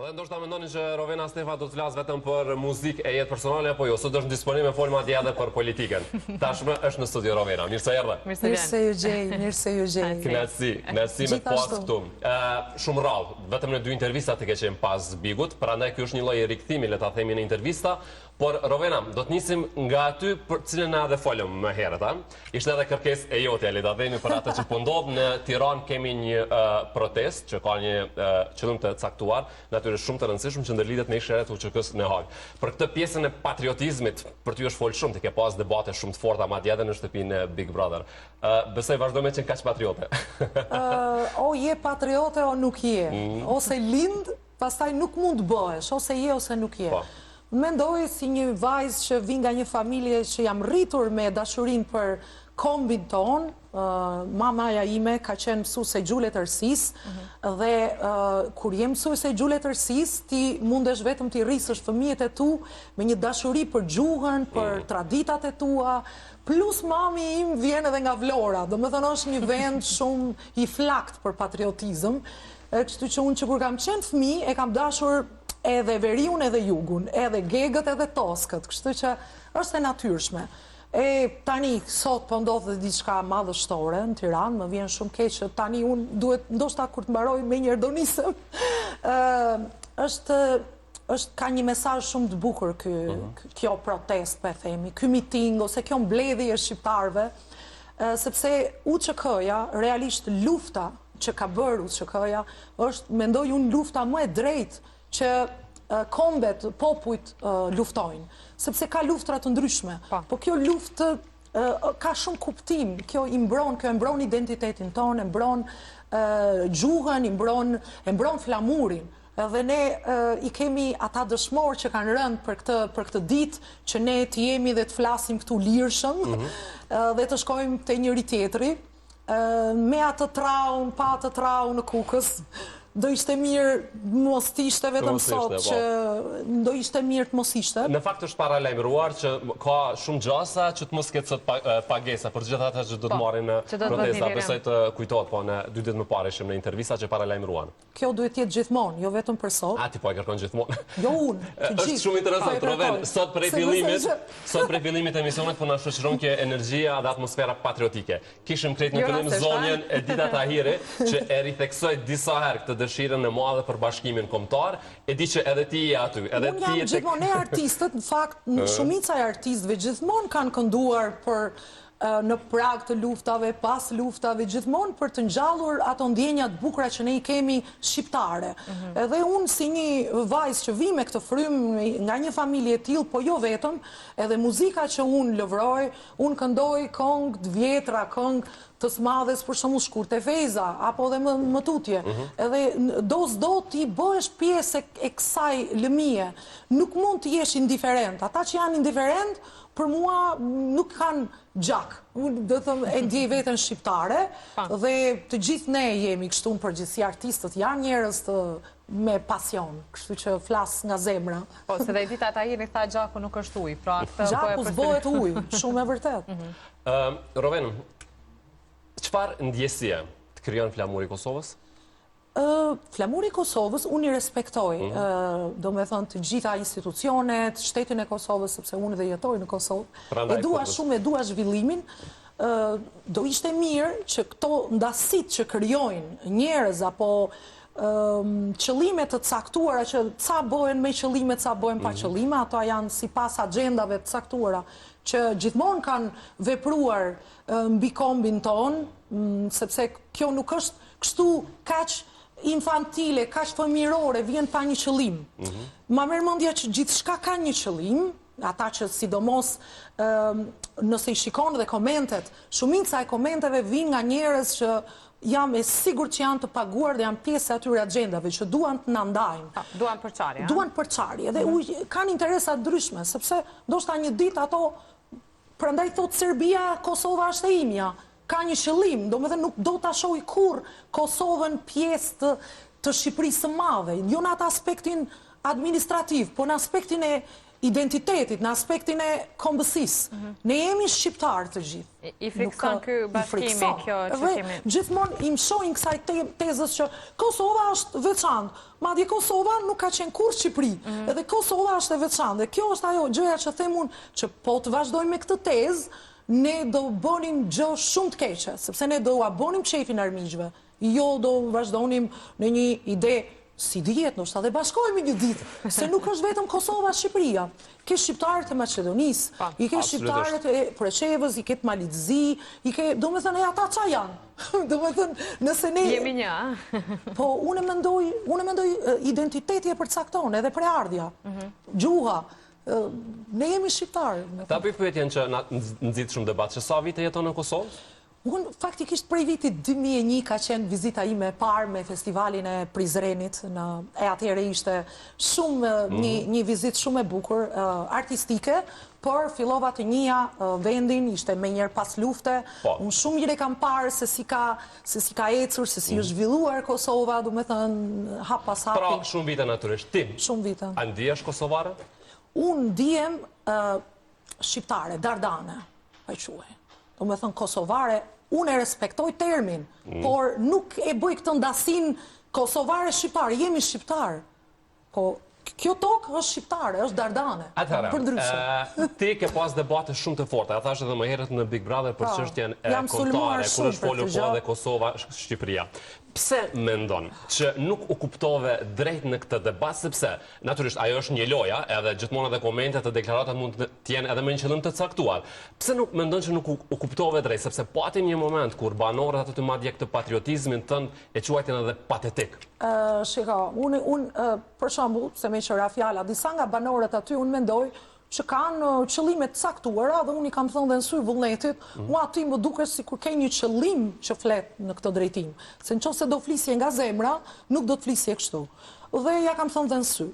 Dhe ndoshta mendoni që Rovena Stefa do të flasë vetëm për muzikë e jetë personale apo jo, sot është në disponim e fol madje edhe për politikën. Tashmë është në studio Rovena. Mirë se erdhe. Mirë se ju gjej, mirë se ju gjej. Kënaqësi, kënaqësi me të pas këtu. Ë shumë rrallë, vetëm në dy intervista të ke qenë pas Bigut, prandaj ky është një lloj rikthimi, le ta themi në intervista, por Rovena, do të nisim nga aty për cilën na edhe folëm më herët, a? Ishte edhe kërkesë e jotja, le ta themi për atë që po ndodh në Tiranë kemi një uh, protestë që ka një uh, qëllim të caktuar, natyrisht shumë të rëndësishëm që ndërlidhet me ish-krerët e UÇK-së në Hagë. Për këtë pjesën e patriotizmit, për ty është fol shumë, ti ke pas debate shumë të forta madje edhe në shtëpinë e Big Brother. Uh, besoj vazhdo me qenë kaq patriote. uh, o je patriote o nuk je. Mm. Ose lind Pastaj nuk mund të bëhesh, ose je ose nuk je. Po. Mendoj si një vajzë që vij nga një familje që jam rritur me dashurinë për kombin tonë, mamaja ime ka qenë mësuese e gjuhë-letërsisë mhm. dhe kur je mësuese e gjuhë-letërsisë, ti mundesh vetëm t'i rrisësh fëmijët e tu me një dashuri për gjuhën, për mm. traditat e tua, plus mami im vjen edhe nga Vlora, domethënë është një vend shumë i flaktë për patriotizëm. E kështu që unë që kur kam qenë fëmijë e kam dashur edhe veriun edhe jugun, edhe gegët edhe toskët, kështu që është e natyrshme. E tani sot po ndodh dhe diçka madhështore në Tiranë, më vjen shumë keq që tani unë duhet ndoshta kur të mbaroj menjëherë do nisem. Ë është është ka një mesazh shumë të bukur ky mm -hmm. kjo protestë po e themi, ky miting ose kjo mbledhje e shqiptarëve, sepse UÇK-ja realisht lufta që ka bërë UÇK-ja është, mendoj unë, lufta më e drejtë që kombet, popujt luftojnë. Sepse ka luftra të ndryshme. Po, po kjo luftë ka shumë kuptim, kjo i mbron, kjo e mbron identitetin tonë, e mbron gjuhën, i mbron, e mbron flamurin. Edhe ne i kemi ata dëshmorë që kanë rënë për këtë për këtë ditë që ne të jemi dhe të flasim këtu lirshëm mm -hmm. dhe të shkojmë te njëri tjetri. Me atë traun, pa atë traun në Kukës, do ishte mirë mos të ishte vetëm sot po. që do ishte mirë të mos ishte. Në fakt është paralajmëruar që ka shumë gjasa që të mos ketë sot pagesa për të gjithë ata që do të po, marrin në protesta. Besoj të kujtohet, po në dy ditë më parë ishim në intervista që paralajmëruan. Kjo duhet të jetë gjithmonë, jo vetëm për sot. A ti po e kërkon gjithmonë? Jo unë, të gjithë. Është shumë interesant, po Roven, sot prej fillimit, sot prej fillimit të emisionit po na shoqëron kjo energjia dhe atmosfera patriotike. Kishim krejt në fillim zonjën Edita Tahiri që e ritheksoi disa herë këtë dëshirën e madhe për bashkimin kombëtar. E di që edhe ti je aty, edhe ti je tek. Unë jam gjithmonë, ne artistët, në fakt, shumica e artistëve gjithmonë kanë kënduar për në prag të luftave, pas luftave, gjithmonë për të ngjallur ato ndjenja të bukura që ne i kemi shqiptare. Mhm. Edhe unë si një vajzë që vij me këtë frymë nga një familje e tillë, po jo vetëm, edhe muzika që unë lëvroj, unë këndoj këngë të vjetra, këngë të së madhes për shembull Shkurte Fejza apo edhe më më tutje. Mhm. Edhe do s'do ti bëhesh pjesë e, e kësaj lëmie. Nuk mund të jesh indiferent. Ata që janë indiferent, Për mua nuk kanë gjak. Unë do të them e ndjej veten shqiptare dhe të gjithë ne jemi kështu në përgjithësi artistët janë njerëz të me pasion, kështu që flas nga zemra. Po, se dhe Edita Tahiri tha gjaku nuk është ujë, pra këtë po e Gjaku s'bohet ujë, shumë e vërtetë. Mhm. Roven, çfarë ndjesie të krijon flamuri i Kosovës? Flamuri i Kosovës, unë i respektoj, mhm. domethënë të gjitha institucionet, shtetin e Kosovës, sepse unë dhe jetoj në Kosovë, e dua shumë, e dua zhvillimin, do ishte mirë që këto ndasitë që krijojnë njerëz apo qëllime të caktuara që ca bëhen me qëllime, ca bëhen pa mhm. qëllime, ato janë sipas agjendave të caktuara që gjithmonë kanë vepruar mbi kombin tonë, sepse kjo nuk është kështu kaq infantile, kaq fëmijërore, vjen pa një qëllim. Mhm. Ma merr mendja që gjithçka ka një qëllim, ata që sidomos nëse i shikon dhe komentet, shumica e komenteve vijnë nga njerëz që jam e sigurt që janë të paguar dhe janë pjesë e atyre agjendave që duan të na ndajnë. Po, duan përçarje. Duan përçarje dhe mhm. kanë interesa të ndryshme, sepse ndoshta një ditë ato Prandaj thotë Serbia, Kosova është e imja. Ka një qëllim, domethënë nuk do ta shohë kurrë Kosovën pjesë të të Shqipërisë së Madhe, jo në atë aspektin administrativ, po në aspektin e identitetit, në aspektin e kombësisë. Mhm. Ne jemi shqiptarë të gjithë. I frikëson ky bashkimi kjo që kemi. Gjithmonë i mëshojnë kësaj tezës që Kosova është veçantë. Madje Kosova nuk ka qenë kurrë Shqipëri. Mhm. Edhe Kosova është e veçantë. Dhe kjo është ajo gjëja që them unë që po të vazhdojmë me këtë tezë, ne do bënim gjë shumë të keqe, sepse ne do ua bënim qejfin armiqve. Jo do vazhdonim në një ide si dihet, ndoshta dhe bashkohemi një ditë, se nuk është vetëm Kosova, Shqipëria. Ke shqiptarët e Maqedonisë, po, i ke shqiptarët e Preshevës, i ke të Malit Zi, i ke, domethënë, e ata ça janë? Domethënë, nëse ne... Jemi një, a? Po, unë mendoj, unë mendoj, identiteti e përcakton, edhe prejardhja, mhm. gjuha, ne jemi shqiptarë. Ta bëj pyetjen që na nxit shumë debat, që sa vite jeton në Kosovë? Unë faktikisht prej vitit 2001 ka qenë vizita ime e parë me festivalin e Prizrenit në e atëherë ishte shumë mm. një një vizitë shumë e bukur artistike, por fillova të njihja vendin, ishte menjëherë pas lufte. Po. Unë shumë mirë e kam parë se si ka se si ka ecur, se si mm. është zhvilluar Kosova, domethënë hap pas hapi. Pra shumë vite natyrisht ti. Shumë vite. A ndihesh kosovare? Unë ndihem uh, shqiptare, dardane. E quaj. Domethënë kosovare, unë e respektoj termin, mm. por nuk e bëj këtë ndasinë kosovare shqiptare, jemi shqiptarë. Po kjo tokë është shqiptare, është dardane. Atëherë, përndryshe. Ti ke pas debate shumë të forta, e thashë edhe më herët në Big Brother për po, çështjen e kombëtare, kur është folur po edhe Kosova, Shqipëria. Pse mendon që nuk u kuptove drejt në këtë debat, sepse natyrisht ajo është një lojë, edhe gjithmonë edhe komentet e deklaratat mund të jenë edhe me një qëllim të caktuar. Pse nuk mendon që nuk u, u kuptove drejt, sepse pati një moment kur banorët aty të madje këtë patriotizmin tënd e quajtën edhe patetik. Ë, shiko, unë unë për shembull, se meqë ra fjala, disa nga banorët aty unë mendoj që kanë qëllime të caktuara dhe unë i kam thënë dhe në sy Vullnetit, mm. mua ti më dukesh sikur ke një qëllim që flet në këtë drejtim. Se në qoftë se do flisje nga zemra, nuk do të flisje kështu. Dhe ia kam thënë dhe në sy.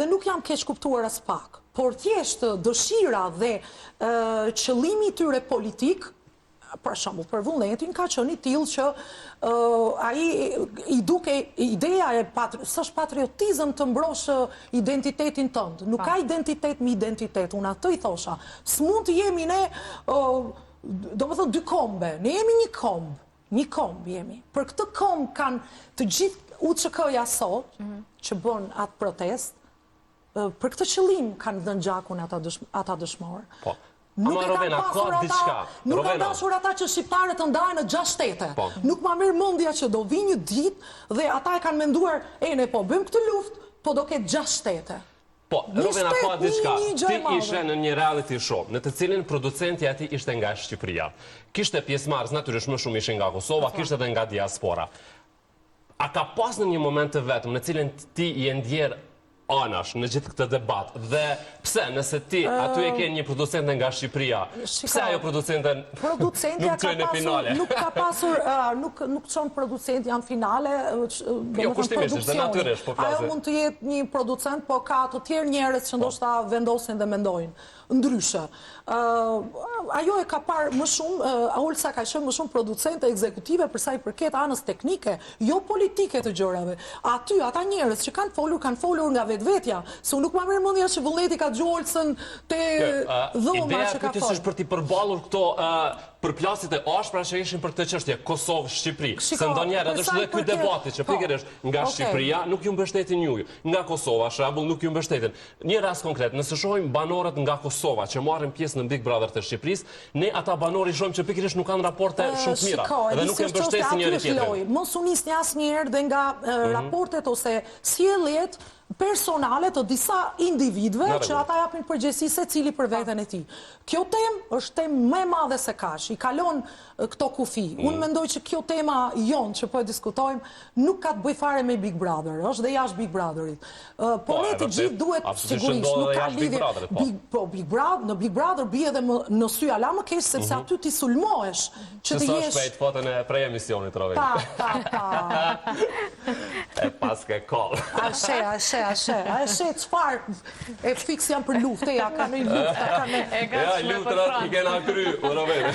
Dhe nuk jam keqkuptuar aspak, por thjesht dëshira dhe qëllimi i tyre politik për shembull për Vullnetin ka qenë i tillë që ai i dukej ideja e patri, s'është patriotizëm të mbrosh identitetin tënd. Nuk ka identitet me identitet, unë atë i thosha. S'mund të jemi ne, domethënë dy kombe, ne jemi një komb, një komb jemi. Për këtë komb kanë të gjithë UÇK-ja sot, mhm. që bën atë protestë, Për këtë qëllim kanë dhënë gjakun ata ata dëshmorë. Po. Nuk e kanë pasur ata, nuk kanë dashur ata që shqiptarët të ndahen në gjashtë shtete. Po. Nuk ma merr mendja që do vijë një ditë dhe ata e kanë menduar, e ne po bëjmë këtë luftë, po do ketë gjashtë shtete. Po, Rovena ka diçka. Ti ishe në një reality show, në të cilin producenti aty ishte nga Shqipëria. Kishte pjesëmarrës, natyrisht më shumë ishin nga Kosova, po. kishte edhe nga diaspora. A ka pas në një moment të vetëm në cilin ti je ndjerë anash në gjithë këtë debat dhe pse nëse ti aty e ke një producente nga Shqipëria, pse ajo producente nuk çon në finale? Nuk ka pasur, nuk nuk çon producentja në finale, jo kushtimisht, është natyrisht, po flasim. Ajo mund të jetë një producent, po ka të tjerë njerëz që po. ndoshta vendosin dhe mendojnë. Ndryshe. Ajo e ka parë më shumë, Olsa ka qenë më shumë producente ekzekutive për sa i përket anës teknike, jo politike të gjërave. Aty, ata njerëz që kanë folur, kanë folur nga vetvetja, se unë nuk ma merr mendja që Vullneti ka dëgju Olsën te dhoma që ka folur. Ideja është për t'i përballur këto përplasjet e ashpra që ishin për këtë çështje, Kosovë, Shqipëri. Se ndonjëherë edhe është dhe ky debati që po, pikërisht nga Shqipëria nuk ju mbështetin ju, nga Kosova, shembull, nuk ju mbështetin. Një rast konkret, nëse shohim banorët nga Kosova që marrin pjesë në Big Brother të Shqipërisë, ne ata banorë i shohim që pikërisht nuk kanë raporte shumë të mira dhe nuk e mbështesin njëri tjetrin. Mos u nisni asnjëherë dhe nga mhm. raportet ose sjelljet personale të disa individëve që ata japin përgjegjësi secili për veten e tij. Kjo temë është temë më e madhe se kaq, i kalon këto kufi. Mm. Unë mendoj që kjo tema jonë që po e diskutojmë nuk ka të bëjë fare me Big Brother, është dhe jashtë Big Brotherit. Po, po ne të gjithë duhet sigurisht nuk ka lidhje. Po. Big, po Big Brother, në Big Brother bie edhe më, në sy ala më keq sepse mm -hmm. aty ti sulmohesh që të jesh. Sa shpejt foton e prej emisionit Rovena. Pa, pa, pa. e paske koll. A she, a she. she, a she, a e she, çfarë, e fiks jam për luftë, ja, ka në luftë, ka në... Ja, luftrat i kena kry, o Rovena.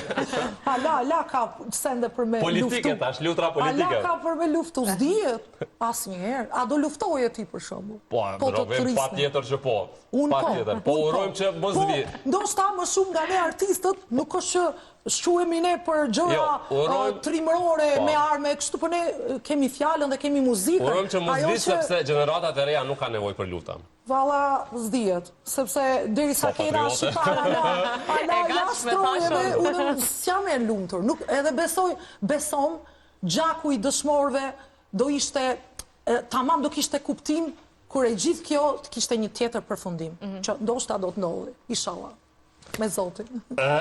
Hala, hala ka sende për me luftu. Politike, tash, luftra politike. Hala ka për me luftu, s'dihet, asnjëherë. A do luftoje ti për shembull? Po, po Roven, patjetër që po. Unë po. Patjetër, po, po urojmë që mos po, vi. Ndoshta më shumë nga ne artistët, nuk është që shquhemi ne për gjëra jo, urojmë... trimërore po. me arme, kështu po ne kemi fjalën dhe kemi muzikën. Urojmë që mos vi sepse gjeneratat e reja nuk kanë nevojë për lufta. Valla s'dihet, sepse derisa po, kena shqiptarë ala, ala jashtë trojeve, unë s'jam e lumtur. Nuk, edhe besoj, besom, gjaku i dëshmorëve do ishte, tamam do kishte kuptim, kur e gjithë kjo të kishte një tjetër përfundim, mm -hmm. që ndoshta do të ndodhi, inshallah me Zotin.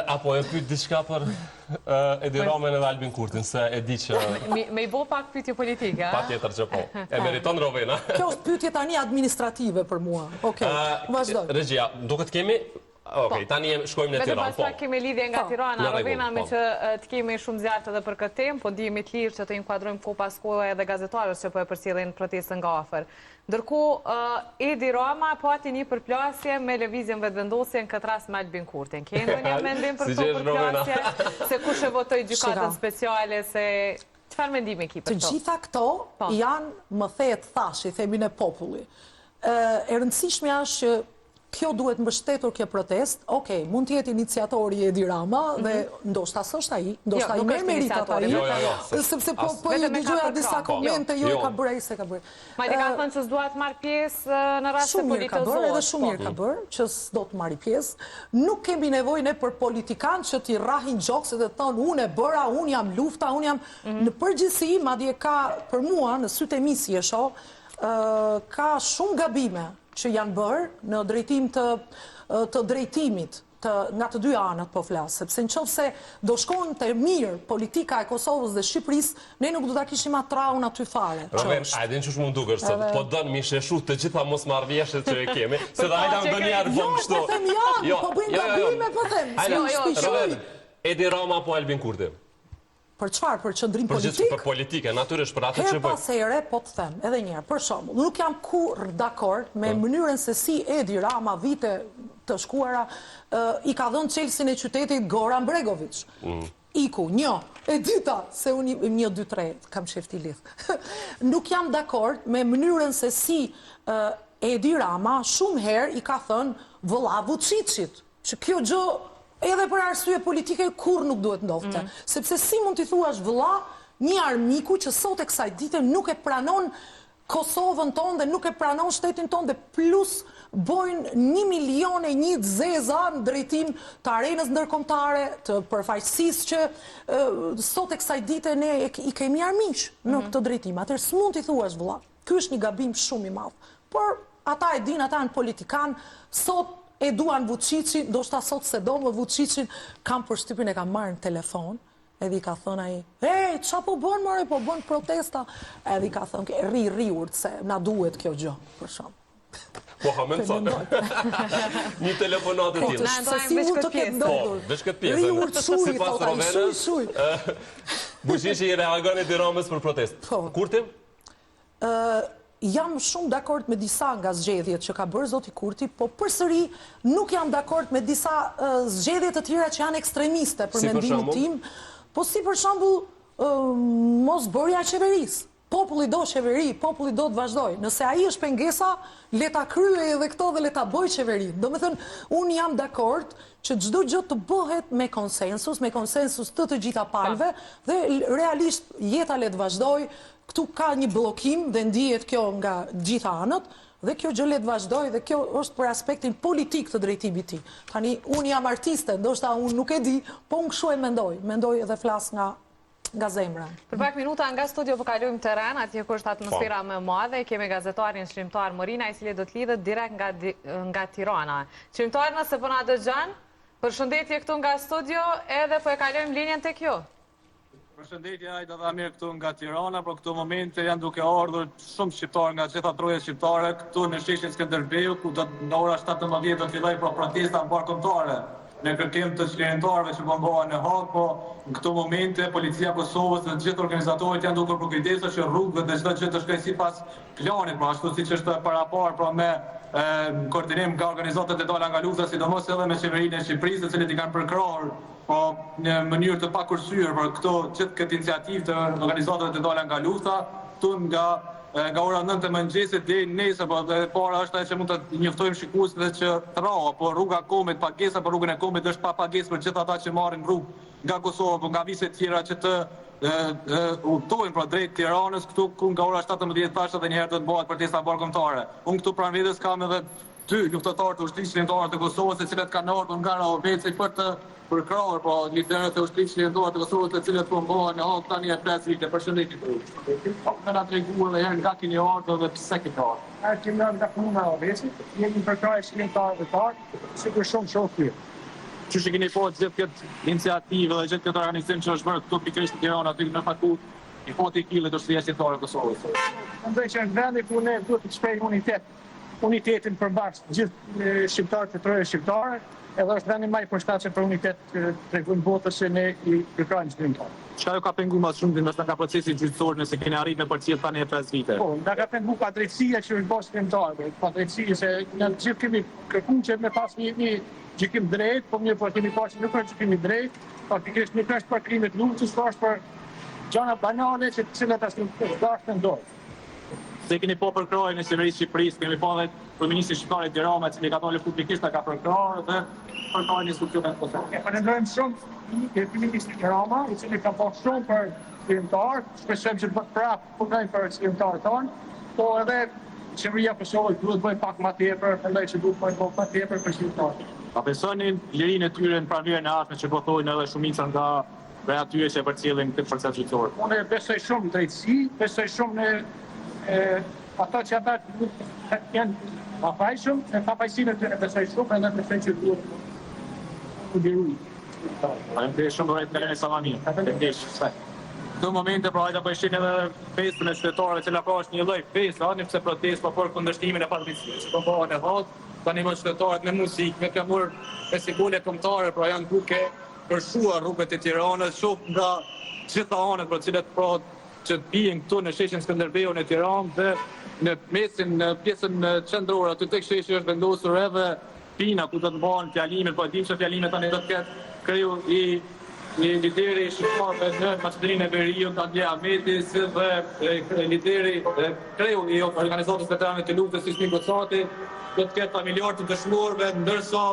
Apo e pyet diçka për Edi Ramën edhe Albin Kurtin, se e di që... Me i bo pak pyetje politike, a? Patjetër që po. E meriton Rovena. Kjo është pyetje tani administrative për mua. Okej, vazhdo. Regjia, duket kemi... Okej, po. tani shkojmë në Tiranë. Vetëm pas po. kemi lidhje nga po. Tirana, Rovena, me po. që të kemi shumë zjarr edhe për këtë temë, po ndihemi të lirë që të inkuadrojmë kohë pas kohe edhe gazetarët që po e përcjellin protestën nga afër. Ndërkohë, Edi Rama pati një përplasje me Lëvizjen Vetëvendosje në këtë rast me Albin Kurtin. Ke ndonjë mendim për këto përplasje? Se kush e votoi gjykatën speciale, se çfarë mendimi ke për to? Të gjitha këto po. janë më the të thashë, i themi ne populli. E rëndësishmja është që kjo duhet mbështetur kjo protestë, ok, mund të jetë iniciatori Edi Rama mm -hmm. dhe mhm. ndoshta s'është ai, ndoshta jo, i merr meritat ai. Jo, jo, jo, sepse po po i dëgjoja disa komente, jo, e ka bërë ai, s'e ka bërë. Madje ka thënë që s'dua të marr pjesë në rast se politizohet. Shumë mirë ka bërë, edhe shumë mirë ka po. bërë që s'do të marrë pjesë. Nuk kemi nevojë ne për politikanë që t'i rrahin gjokset dhe të thonë unë e bëra, unë jam lufta, unë jam mhm. në përgjithësi, madje ka për mua në sytë e mi si e shoh, ka shumë gabime që janë bërë në drejtim të të drejtimit të nga të dy anët po flas, sepse në qoftë se do shkonte mirë politika e Kosovës dhe Shqipërisë, ne nuk do ta kishim atë traun aty fare. Roven, a e din qysh m'u dukesh sot? Po don mi sheshu të gjitha mosmarrëveshjet që e kemi, se dhe hajde ndonjëherë jo, bëm kështu. Jo, po them janë, jo, po bëjnë jo, jo, gabime, po them. Jo, jo, Roven, Edi Rama apo Albin Kurti? Për çfarë? Për qëndrim politik? Për politikë, natyrisht për atë që bëj. Herë pas here, po të them, edhe një herë, për shembull, nuk jam kurrë dakord me po. mënyrën se si Edi Rama vite të shkuara i ka dhënë çelësin e qytetit Goran Bregovic. Mm. Iku, një, e dyta, se unë një, dy, tre, kam qejf t'i lidh. nuk jam dakord me mënyrën se si Edi Rama shumë herë i ka thënë vëlla Vuçiçit. Që kjo gjë edhe për arsye politike kurrë nuk duhet ndodhte. Mm. Sepse si mund t'i thuash vëlla një armiku që sot e kësaj dite nuk e pranon Kosovën tonë dhe nuk e pranon shtetin tonë dhe plus bojnë një milion e një të zeza në drejtim të arenës ndërkombëtare, të përfaqësisë që sot e kësaj dite ne i kemi armiq në mm. këtë drejtim. Atëherë s'mund t'i thuash vëlla. Ky është një gabim shumë i madh. Por ata e dinë, ata janë politikanë, sot e duan Vuçiçin, ndoshta sot s'e do më Vuçiçin, kam përshtypjen e ka marrë në telefon, edhe i ka thënë ai, "Ej, ça po bën more, po bën protesta." Edhe i ka thënë, "Rri, rri urtë se na duhet kjo gjë, për shembull." Po hamendëson. Një telefonatë e po, tillë. Se si mund të ketë ndodhur? Po, veç këtë pjesë. Rri urtë shuj, thotë ai, shuj, shuj. Vuçiçi i reagon Edi Ramës për protestë. Po. Kurti? Jam shumë dakord me disa nga zgjedhjet që ka bërë zoti Kurti, po përsëri nuk jam dakord me disa zgjedhje të tjera që janë ekstremiste për mendimin tim. Po si për shembull mosbërja e qeverisë. Populli do qeveri, populli do të vazhdojë. Nëse ai është pengesa, le ta kryejë edhe këto dhe le ta bëjë qeverinë. Domethënë, unë jam dakord që çdo gjë të bëhet me konsensus, me konsensus të të gjitha palëve dhe realisht jeta le të vazhdojë, Këtu ka një bllokim dhe ndihet kjo nga gjitha anët dhe kjo gjë le të vazhdojë dhe kjo është për aspektin politik të drejtimit të tij. Tani unë jam artiste, ndoshta unë nuk e di, po unë kështu e mendoj, mendoj edhe flas nga nga zemra. Për pak minuta nga studio po kalojmë terren, atje ku është atmosfera po. më e madhe, kemi gazetarin Çlirimtar Morina, i cili do të lidhet direkt nga nga Tirana. Çlirimtar, nëse po na dëgjon, përshëndetje këtu nga studio, edhe po e kalojmë linjën tek ju. Përshëndetje Aida dhe Amir këtu nga Tirana, por këto momente janë duke ardhur shumë shqiptarë nga gjitha trojet shqiptare këtu në sheshin Skënderbeu, ku do të në ora 17 do të fillojë pra protesta mbarëkombëtare. në kërkim të çlirimtarëve që po mbahen në Hagë, po në këto momente Policia e Kosovës dhe të gjithë organizatorët janë duke u përkujdesur që rrugët dhe çdo gjë të shkojë sipas planit, pra ashtu siç është paraparë pra me koordinim nga organizatat e dala nga lufta, sidomos edhe me qeverinë e Shqipërisë, të cilët i kanë përkrahur po në mënyrë të pakursyer për këto gjithë këtë iniciativë të organizatave të dala nga lufta, këtu nga nga ora 9 e mëngjesit deri nesër, po e para është ajo që mund të njoftojmë shikuesit dhe që trau apo rruga e kombit, pagesa për rrugën e kombit është pa pagesë për gjithë ata që marrin rrugë nga Kosova apo nga viset tjera që të udhëtojnë pra drejt Tiranës, këtu ku nga ora 17 thashë edhe një herë do të mbahet protesta mbarëkombëtare. Unë këtu pranë vetes kam edhe dy luftëtarë të Ushtrisë Çlirimtare të Kosovës, të cilët kanë ardhur nga Rahoveci për të përkrahur pra liderët e Ushtrisë Çlirimtare të Kosovës, të cilët po mbahen në Hagë tani e 5 vite. Përshëndetje për ju. Po me na tregu edhe herë nga keni ardhur dhe pse keni ardhur. Ne kemi ardhur nga komuna e Rahovecit, jemi në përkrahje çlirimtarëve tanë, sikur shumë shokë tjerë. Qysh e keni pa gjithë këtë iniciativë dhe gjithë këtë organizim që është bërë këtu pikërisht në Tiranë aty në fakultë i Fati Killit Ushtria Çlirimtare e Kosovës. Mendoj që është vendi ku ne duhet të shprehim unitet unitetin përbashkët të gjithë shqiptarët e trojeve shqiptare, edhe është vendi më i përshtatshëm për unitet që tregojmë botës se ne i përkrahim çlirimtarët. Çka ju ka pengu më së shumti ndoshta nga procesi gjyqësor nëse keni arritë me përcjell tani e 5 vite? Po, na ka pengu padrejtësia që është bërë çlirimtarëve, padrejtësia se ne të gjithë kemi kërku që me pas një, një gjykim drejt, po mirë po kemi pa që nuk është gjykim i drejtë, faktikisht nuk është për krime të luftës, po është për gjana banale që të cilat as nuk është dashtë të ndodhë. Si e keni pa përkrahjen e qeverisë së Shqipërisë, kemi pa dhe kryeministrin shqiptar Edi Rama, i cili ka dalë publikisht e ka përkrahur dhe përkrahjen e institucioneve të Kosovës. E falenderojmë shumë kryeministrin Rama, i cili ka bërë shumë për çlirimtarët, shpresojmë që të bëjë prapë punojë për çlirimtarët tonë, po edhe qeveria e Kosovës duhet të bëjë pak më tepër, mendoj që duhet të bëjë pak më tepër për çlirimtarët. A besoni lirinë e tyre në pranverën e ardhshme që po thonë edhe shumica nga Prej atyre që e përcjellin këtë proces gjyqësor. Unë besoj shumë në drejtësi, besoj shumë në ata që ata janë pafajshëm, në pafajësinë e tyre besoj shumë edhe besoj që duhet të liru. Faleminderit shumë dhe të kaloni sa më mirë. Faleminderit. Këto momente pra hajde po e shihni edhe festën e qytetarëve, cila pra është një lloj feste, ani pse protestë, po për kundërshtimin e padrejtësisë që po bëhet në Hagë, tani më qytetarët me muzikë, me flamur, me simbole kombëtare, pra janë duke vërshuar rrugët e Tiranës, qoftë nga gjitha anët, për të cilat pra që të bien këtu në sheshin Skënderbeu në Tiranë dhe në mesin, në pjesën qendrore aty tek sheshi është vendosur edhe bina ku do të mbahen fjalimet, po e dimë që fjalime tani do të ketë kreu i i lideri i shqiptarëve në Maqedoninë e Veriut, Adli Ahmeti, si dhe lideri kreu i organizatës veteranëve të luftës Hysni Gucati, do të ketë familjarë të dëshmorëve, ndërsa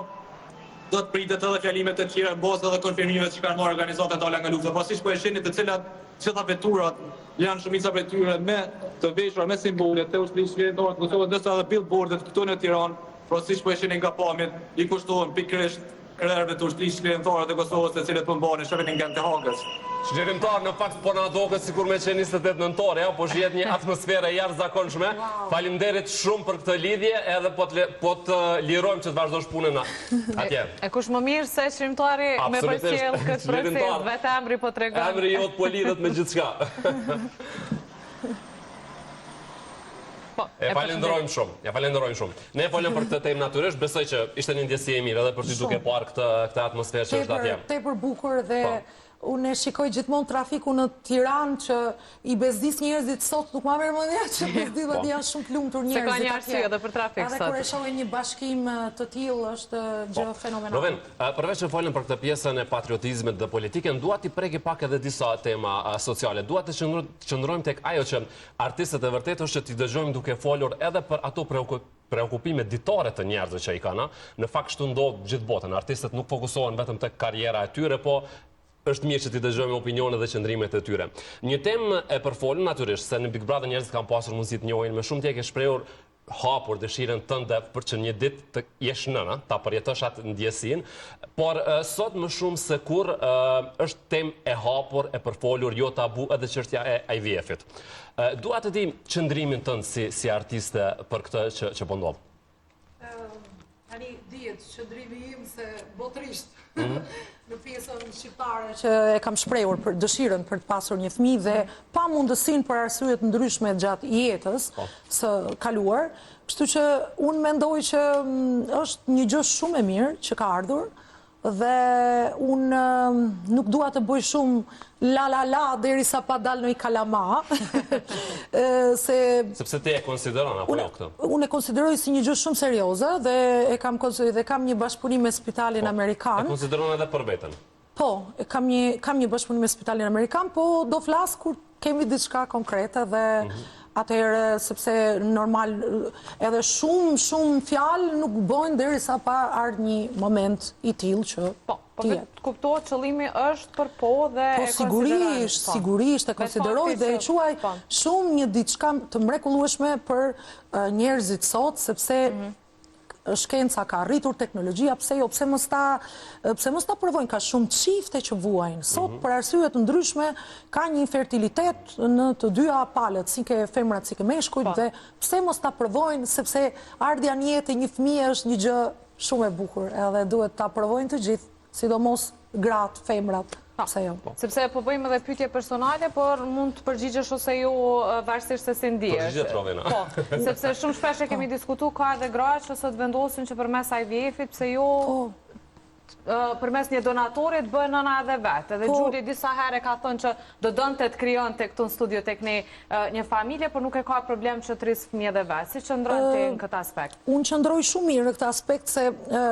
Do të pritet edhe fjalime të tjera në bazë edhe konfirmimeve që kanë marrë organizatat e dala nga lufta. Pra siç po e shihni të cilat gjitha veturat janë shumica prej tyre me të veshura me simbole të Ushtrisë Çlirimtare të Kosovës, ndërsa edhe billboardet këtu në Tiranë, pra siç po e shihni nga pamjet, i kushtohen pikërisht krerëve të Ushtrisë Çlirimtare të Kosovës, të cilët po mbahen në Scheveningen të Hagës. Çlirimtar në fakt po na doket sikur me qenë 28 nëntori, ja, po shihet një atmosferë e jashtëzakonshme. Faleminderit shumë për këtë lidhje, edhe po të po të lirojmë që të vazhdosh punën atje. E kush më mirë se çlirimtari me përcjell këtë proces, vetë emri po tregon. Emri jot po lidhet me gjithçka. Po, e falenderojmë shumë. E falenderojmë shumë. Ne folëm për këtë temë natyrisht, besoj që ishte një ndjesi e mirë edhe për ty duke parë këtë këtë atmosferë që është atje. Tepër bukur dhe po. Unë e shikoj gjithmonë trafikun në Tiranë që i bezdis njerëzit sot, nuk ma merr mendja që bezdis po. janë shumë të lumtur njerëzit. Se ka një arsye edhe për trafik sot. Edhe kur e shohin një bashkim të tillë është gjë po. fenomenale. Roven, përveç që folëm për këtë pjesën e patriotizmit dhe politikën, dua t'i preki pak edhe disa tema sociale. Dua të qëndrojmë tek ajo që artistët e vërtetë është që t'i dëgjojmë duke folur edhe për ato preokupime ditore të njerëzve që i kanë, në fakt kështu ndodh gjithë botën, artistët nuk fokusohen vetëm tek karriera e tyre, po është mirë që t'i dëgjojmë opinionet dhe qëndrimet e tyre. Një temë e përfolur natyrisht se në Big Brother njerëzit kanë pasur mundësi të njohin më shumë ti e ke shprehur hapur dëshirën tënde për që një ditë të jesh nëna, ta përjetosh atë ndjesinë, por sot më shumë se kurrë është temë e hapur, e përfolur, jo tabu edhe çështja e IVF-it. Dua të di qëndrimin tënd si si artiste për këtë që që po ndodh. Tani dihet qëndrimi im se botërisht mm -hmm. në pjesën shqiptare që e kam shprehur për dëshirën për të pasur një fëmijë dhe pamundësinë për arsye të ndryshme gjatë jetës po. së kaluar, kështu që unë mendoj që mm, është një gjë shumë e mirë që ka ardhur. Dhe unë nuk dua të bëj shumë la la la derisa pa dalë ndonjë kalama. Se Sepse ti e konsideron apo jo këtë? Unë e konsideroj si një gjë shumë serioze dhe e kam dhe kam një bashkëpunim me spitalin po, amerikan. E konsideron edhe për veten? Po, kam një kam një bashkëpunim me spitalin amerikan, po do flas kur kemi diçka konkrete dhe mhm. atëherë sepse normal edhe shumë shumë fjalë nuk bëjnë derisa pa ardhë një moment i tillë që po, po kuptohet qëllimi është për po dhe po, e sigurisht, po. sigurisht e konsideroj dhe e quaj po. shumë një diçka të mrekullueshme për njerëzit sot sepse mhm. Shkenca ka arritur teknologjia, pse jo, pse mos ta, pse mos ta provojnë, ka shumë çifte që vuajnë. Sot mhm. për arsye të ndryshme ka një infertilitet në të dyja palët, si ke femrat, si ke meshkujt po. dhe pse mos ta provojnë, sepse ardhja në jetë e një fëmije është një gjë shumë e bukur, edhe duhet ta provojnë të gjithë. Sidomos gratë, femrat, po, pse jo. Po. Sepse po bëjmë edhe pyetje personale, por mund të përgjigjesh ose jo varësisht se si ndihesh. Përgjigjet Rovena. Po, sepse shumë shpesh e kemi po. diskutu, ka edhe gra që sot vendosin që përmes IVF-it, pse jo po. përmes një donatori të bëhen nëna edhe vetë. Edhe Xhuli disa herë ka thënë që do donte të krijonte këtu në studio tek ne një familje, por nuk e ka problem që të rrisë fëmijë edhe vetë. Si qëndron ti në këtë aspekt? Unë qëndroj shumë mirë në këtë aspekt se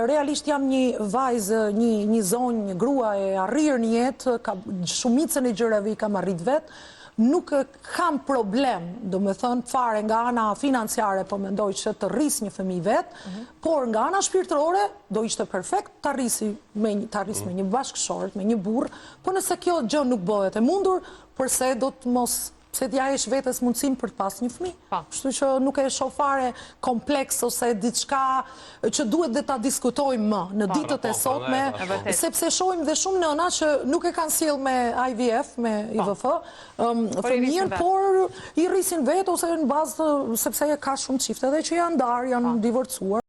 realisht jam një vajzë, një një zonjë, një grua e arrirë në jetë, ka shumicën e gjërave i kam arrit vetë, nuk kam problem, domethënë fare nga ana financiare, po mendoj që të rris një fëmijë vetë, mhm. por nga ana shpirtërore do ishte perfekt ta rrisi me ta rris me një bashkëshort, me një burrë, po nëse kjo gjë nuk bëhet e mundur, përse do të mos pse t'ia heq vetes mundësinë për të pas një fëmijë. Po. Kështu që nuk e shoh fare kompleks ose diçka që duhet dhe ta diskutojmë më në po, ditët e po, sotme, sepse shohim dhe shumë nëna që nuk e kanë sjellë me IVF, me IVF, um, fëmijën, por i rrisin vetë ose në bazë të sepse ka shumë çifte dhe që janë ndarë, janë divorcuar.